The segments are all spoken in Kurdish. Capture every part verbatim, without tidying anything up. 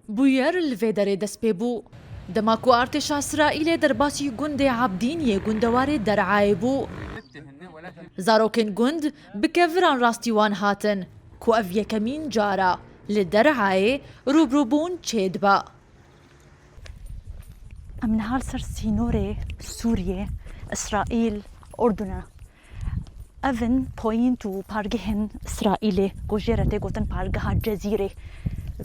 Bûyer li vê derê dest pê bû. Dema ku artêşa Îsraîlê derbasî gundê Ebdîn yê gundewarê Derayê bû, zarokên gund bi keviran rastî wan hatin, ku ev yekemîn cara li Derayê rûbirûbûn çêdibe. Em niha li ser sînorê Sûriyê, Îsraîl, Urdun e. Ev in point û pargehên Îsraîlê ku jê re tê gotin pargeha Cezîrê.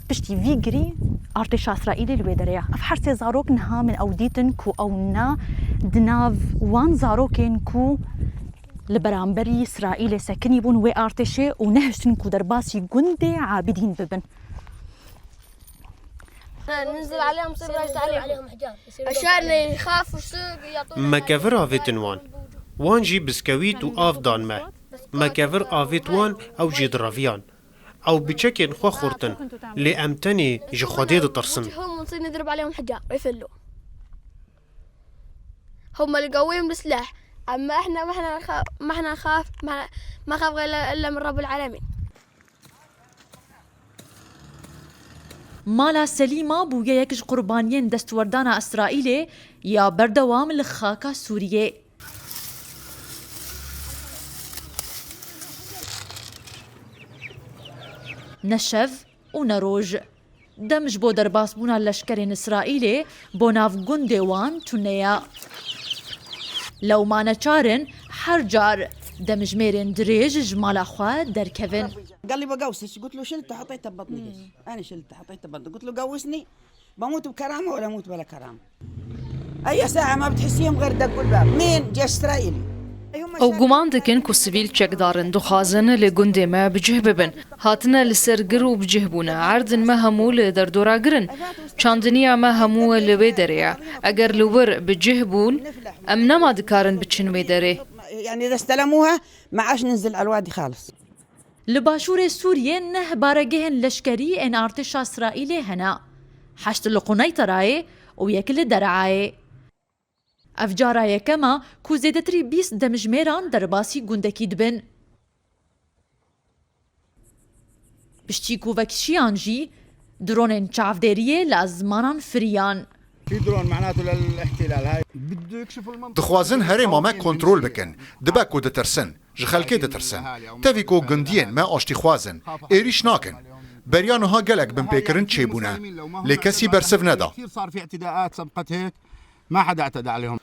Piştî vî girî artêşa Îsraîlê li wê derê ye. Ev her sê zarok niha min ew dîtin ku ew ne di nav wan zarokên ku li beramberî Îsraîlê sekinî bûn wê artêşê û nehiştin ku derbasî gundê Abidîn bibin. ننزل عليهم، نصير ننزل عليهم حجار. عشان يخافوا، يصير يعطونا. Me kevir avêtin wan. Wan jî biskewît û av dan me. Me kevir avêt wan, ew jî direviyan. Ew bi çekên xwe xurtin, lê em tenê ji Xwedê ditirsin. هم، ونصير نضرب عليهم حجار ويفلوا. هم اللي قويهم بالسلاح، أما إحنا ما إحنا نخاف، ما إحنا نخاف، ما، ما نخاف غير إلا من رب العالمين. Mala Selîma bûye yek ji qurbaniyên destwerdana Îsraîlê ya berdewam li xaka Sûriyê. Ne şev û ne roj. Dem ji bo derbasbûna leşkerên Îsraîlê bo nav gundê wan tune ye. Lewma neçar in her car demjimêrên dirêj ji mala xwe derkevin. قال لي: "بقوسك." قلت له: "شلته حطيته ببطني ليش؟ أنا شلته حطيته ببطني." قلت له: "قوسني، بموت بكرامة ولا أموت بلا كرامة." أي ساعة ما بتحسيهم غير دقوا الباب. مين؟ جيش إسرائيلي. Ew guman dikin ku sivîl çekdar in, dixwazin li gundê me bi cih bibin. Hatine li ser gir û bi cih bûne. Erdên me hemû li derdora gir in. Çandiniya me hemû li wê derê ye. Eger li wir bi cih bûn, em nema dikarin biçin wê derê. يعني إذا استلموها ما عادش ننزل على الوادي خالص. Li başûrê Sûriyê neh baregehên leşkerî ên artêşa Îsraîlê hene. Heşt li Quneyterayê û yek li Derayê. Ev cara yekem e ku zêdetirî bîst demjimêran derbasî gundekî dibin. Piştî ku vekişiyan jî dronên çavdêriyê li ezmanan firiyan. في درون معناته للاحتلال هاي. بده يكشفوا المنطقة. Dixwazin herêma me kontrol bikin. Dibe ku ditirsin. Ji xelkê ditirsin. Tevî ku gundiyên me aştîxwaz in, êrîş nakin. Beriya niha gelek binpêkirin çêbûne. Lê kesî bersiv neda. كثير صار في اعتداءات سبقت هيك. ما حدا اعتدى عليهم.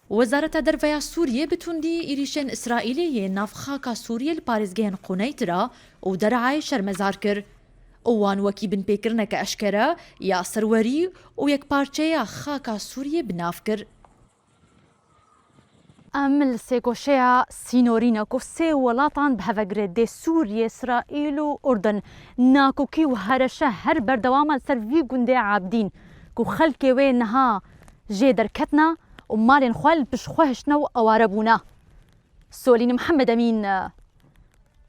Wezareta Derve ya Sûriyê bi tundî êrîşên Îsraîlê yê nav xaka Sûriyê li parêzgehên Quneytira û Derayê şermezar kir û wan wekî binpêkirineke eşkere ya serwerî û yekparçeya xaka Sûriyê bi nav kir. Em li sêgoşeya sînorî ne ku sê welatan bi hev ve girê dê Sûriyê, Îsraîl û Urdun. Nakokî û hereşe her berdewam e li ser vî gundê Abdîn ku xelkê wê niha jê derketine û malên xwe li pişt xwe hiştine û eware bûne. Solîn Mihemed Emîn,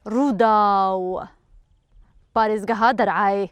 Rûdaw, parêzgeha Derayê.